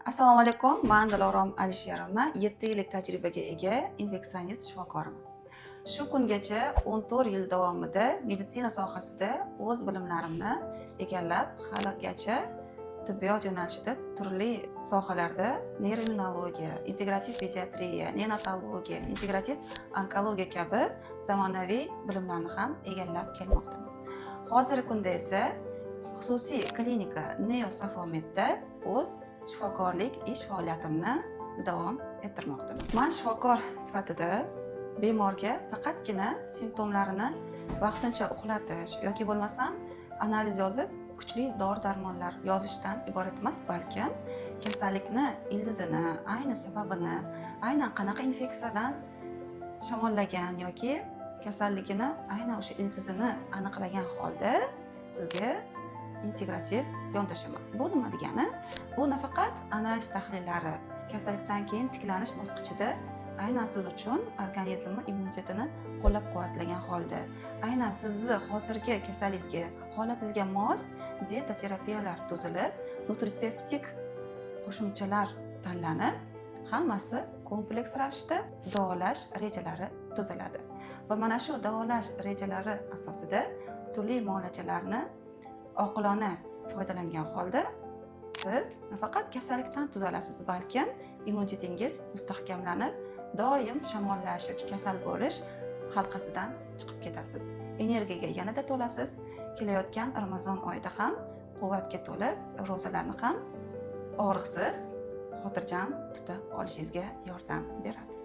Assalomu alaykum, man Dilorom Alisherovna, 7 yillik tajribaga ega infeksionist shifokorman. Shu kungacha 14 yil davomida meditsina sohasida o'z bilimlarimni egallab, haligacha tibbiyot yo'nalishida turli sohalarda neyroimmunologiya, integrativ pediatriya, neonatologiya, integrativ onkologiya kabi zamonaviy bilimlarni ham egallab kelmoqdaman. Hozirgi kunda esa xususiy klinika Neo Safomedda o'z shifokorlik ish faoliyatimni davom ettirmoqdaman. Man shifokor sifatida bemorga faqatgina simptomlarini vaqtincha uxlatish yoki bo'lmasam analiz yozib, kuchli dori darmonlar yozishdan iborat emas, balkim kasallikni ildizini, ayni sababini, aynan qanaqa infeksiyadan shamollagan yoki kasalligini, aynan o'sha ildizini aniqlagan holda sizga integrativ yondashaman. Bu nima degani? Bu nafaqat analiz tahlillari, kasallikdan keyin tiklanish bosqichida aynan siz uchun organizmni immunitetini qo'llab quvvatlagan holda, aynan sizni hozirgi kasalingizga, holatingizga mos dieta terapiyalar tuzilib, nutritsevtik qo'shimchalar tanlanib, hammasi kompleks ravishda davolash rejalari tuziladi va mana shu davolash rejalari asosida turli muolajalarni oqilona foydalangan holda siz nafaqat kasallikdan tuzalasiz, balkim immunitetingiz mustahkamlanib, doim shamollash yoki kasal bo'lish halqasidan chiqib ketasiz, energiyaga yanada to'lasiz. Kelayotgan Ramazon oyida ham quvvatga to'lib, ro'zalarni ham og'riqsiz, xotirjam tuta olishingizga yordam beradi.